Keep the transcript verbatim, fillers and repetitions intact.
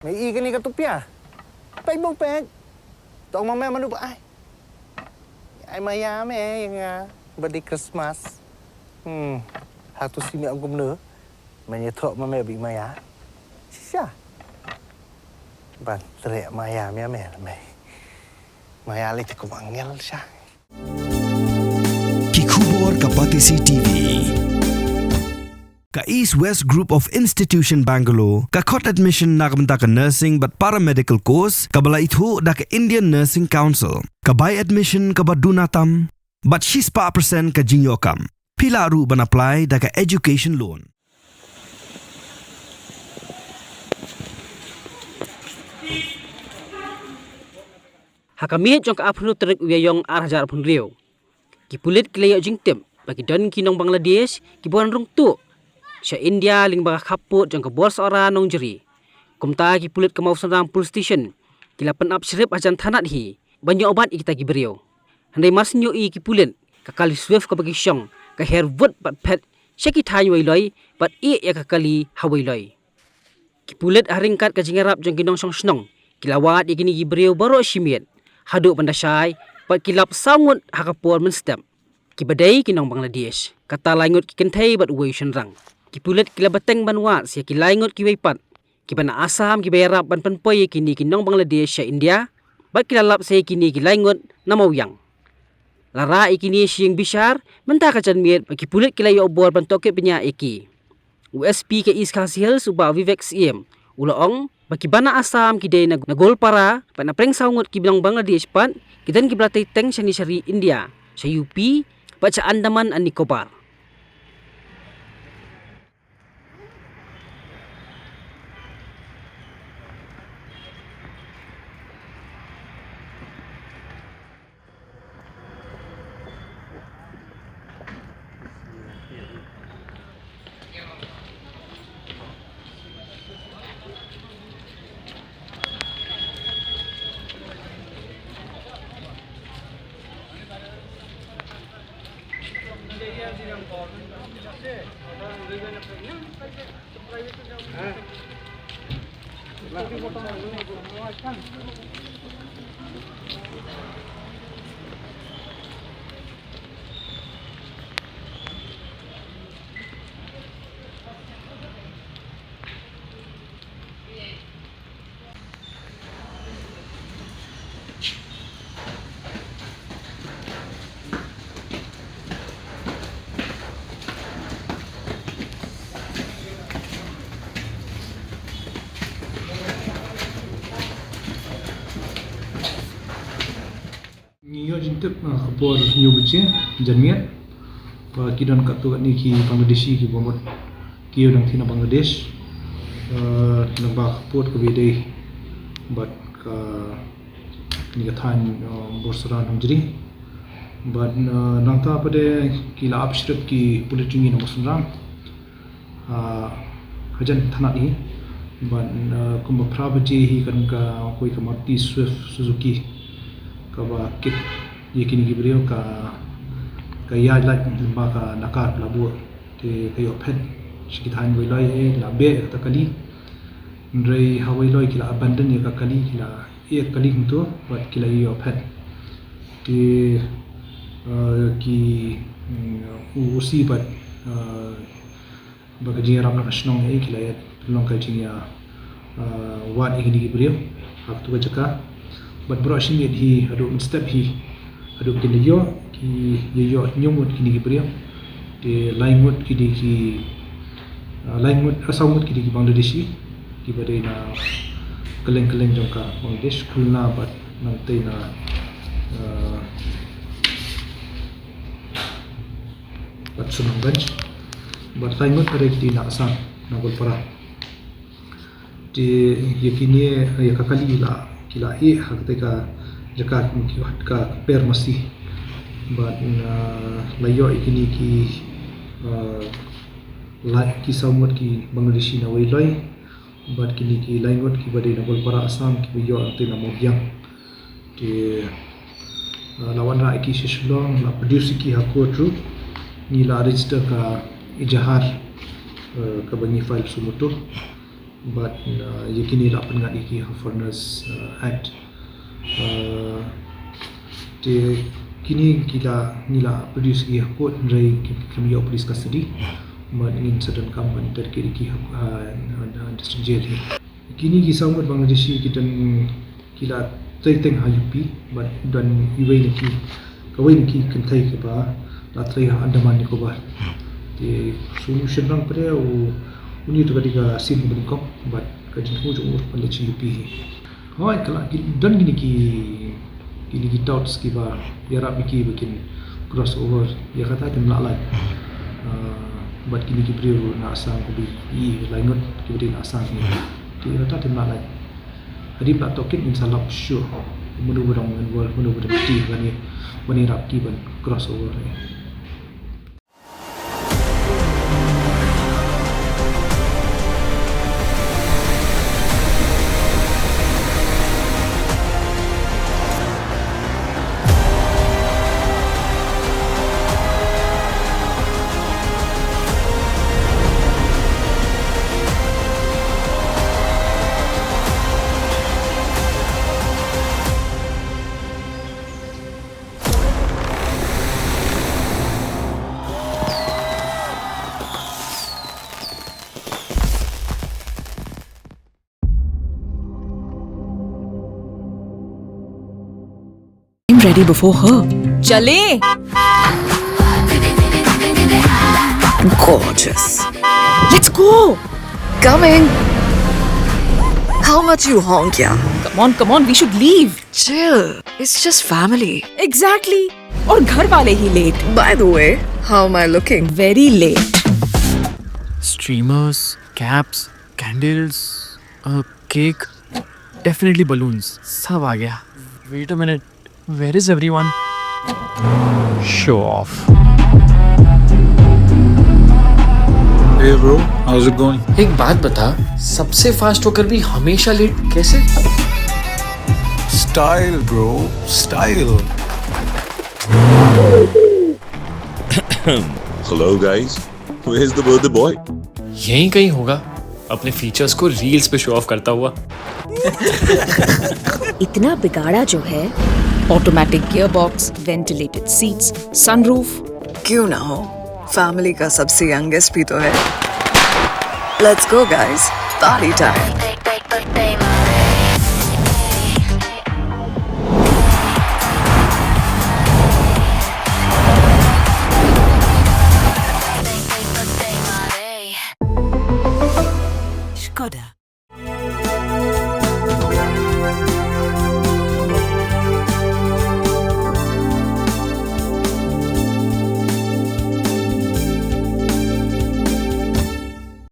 Me i kane ka tupia. Peit bong peit. Tong ma me manu ba ai. Ai maya me ïa nga. Ba dei Christmas. Hmm. Hatu si me ong kumno. Me ïathuh ma me ba i maya. Shisha. Ban treh maya me me me. Maya lei te kum angel sha. Ki khubor ka Batesi T V. Ka East West Group of Institution Bangalore ka khot admission na ka bynta ka nursing bad paramedical course kaba la ithuh da ka Indian Nursing Council. Ka bai admission kaba duna tam bad shispah percent ka jingïoh kam. Phi lah ruh ban apply da ka education loan. Ha ka miet jong ka arphew tarik u Ïaïong ar hajar arphew hynriew, ki pulit ki la ïoh jingtip ba ki don ki nong Bangladesh kiba wan rung tuh sha India lyngba ka khappud jong ka Bor Sohra Nongjri. Kumta ki pulit ka Mawsynram Police Station ki la pynap shrip hajan thanat hi ban ïoh bat ïa kita ki briew. Hynrei mar shu ïohi ki pulit, ka kali Swift kaba ki shong ka her wut bad phet sha ki thaiñ Wailoi bad ïeh ïa ka kali ha Wailoi. Ki pulit ha ryngkat ka jingïarap jong ki nongshong shnong ki la wad ïa kine ki briew baroh shi miet haduh ban da shai bad ki lap saw ngut ha ka por mynstep. Kiba dei ki nong Bangladesh, kata lai ngut ki kynthei bad uwei u shynrang. Ki pulit ki la bteng ban wad sa ïa ki lai ngut kiwei pat kiba na Assam kiba ïarap ban pynpoi ïa kine ki nong Bangladesh sha India bad ki la lap sa ïa kine ki lai ngut na Mawiang. La rah ïa kine sha ïing bishar mynta ka janmiet bad ki pulit ki la ïoh bor ban tohkit bniah ïa ki. U S P ka East Khasi Hills u Bah Vivek Syiem u la ong ba kiba na Assam ki dei na, na Goalpara bad na pdeng saw ngut ki nong Bangladesh pat ki don kiba la tei teng shane sha ri India, sha U P bad sha Andaman and Nicobar. Ngi ïoh jingtip, uh, ka por hynñiew baje janmiet ba ki don katto katne ki Bangladeshi kiba mut kiew dang thie na Bangladesh, uh, lyngba ka port kaba ïadei bad kane ka thaiñ, uh, Bor Sohra Nongjri. Bad, uh, nangta pat de ki la ap shrip ki pulit jong ngi na Mawsynram. Ah, hajan thanat hi. Bad, ah, kumba phra baje hi kan ka kawei ka Maruti Swift Suzuki kaba kit ïa kine ki briew ka, ka ïaid lait lyngba ka Nakar Labur. Te ka ïoh phet sha ki thaiñ Wailoi, eh, la beh ïa kata ka kali. Hynrei ha Wailoi ki la abandon ïa ka kali, ki la ïeh ka kali kumto bad ki la ïoh phet. Te, ah, ki, mm, u O C bad, ah, ba ka jingïarap na ka shnong, eh, ki la ïa pynlong ka jingïa, ah, wad ïa kine ki briew ha katu ka jaka. Bad baroh shi miet hi haduh mynstep hi haduh kin da ïoh, ki ïa ïoh hynñiew ngut kine ki briew. Te lai ngut ki dei ki, ah, lai ngut, ah, saw ngut ki dei ki Bangladeshi kiba dei na kylleng kylleng jong ka Bangladesh, Khulna bad nangta na, ah, bad Sunamganj. Bad lai ngut pat de ki dei na Assam, na Goalpara. Te ïa kine, ïa ka kali la, ki la ïeh ha kata ka jaka ki, ka, ka per masi. Bad, ah, la ïoh ïa kine ki, ah, la ki saw ngut ki Bangladeshi na Wailoi. Bad kine ki lai ngut kiba dei na Goalpara Assam kiba ïoh hangta na Mawiang. Te, ah, la wanrah ïa ki sha Shillong, la produce ïa ki ha court ruh. Ngi la register ka ejahar, eh, kaba ngi file suo motu. Bad, uh, ïa kine la pynngat ïa ki ha Foreigners, uh, Act. Uh, te kine ki la, ngi la produce ki ha court, hynrei ki, ki khlem ïoh police custody. Bad ngin sa donkam ban dedicate ïa ki ha, ha, ha, ha district jail hi. Kine ki saw ngut Bangladeshi ki don, ki la trei teng ha U P, bad don iwei na ki, kawei na ki kynthei kaba la trei ha Andaman Nicobar. Te shu shynrang pat u, une uto ka dei ka sien kaba nyngkong, bad ka jingthmu jong u ban leit sha U P hi. Hooid, ka la, ki don kine ki, kine ki touts kiba ïarap ïa ki ba kin cross over, ïa kata te ym lah lait. Ah, bad kine ki briew na Assam, kaba ïohi lai ngut kiba dei na Assam hi. Te ïa kata te ym lah lait. Hadien ba la tohkit ngin sa lap shuh mano ba dang involve, mano ba dang kti ban ïa, ban ïarap ki ban cross over. I'm ready before her. चले। Gorgeous. Let's go. Coming. How much you honk, yeah? Come on, come on, we should leave. Chill. It's just family. Exactly. और घर वाले ही late. By the way, how am I looking? Very late. Streamers, caps, candles, a cake, definitely balloons. सब आ गया. Wait a minute. Where is everyone? Show off. Hey bro, how's it going? एक बात बता, सबसे फास्ट होकर भी हमेशा लेट कैसे? Style bro, style. Hello guys, where's the birthday boy? यहीं कहीं होगा, अपने फीचर्स को रील्स पे शो ऑफ करता हुआ. इतना बिगाड़ा जो है. Automatic gearbox, ventilated seats, sunroof. क्यों ना हो, फैमिली का सबसे यंगेस्ट भी तो है. Let's go guys, party time.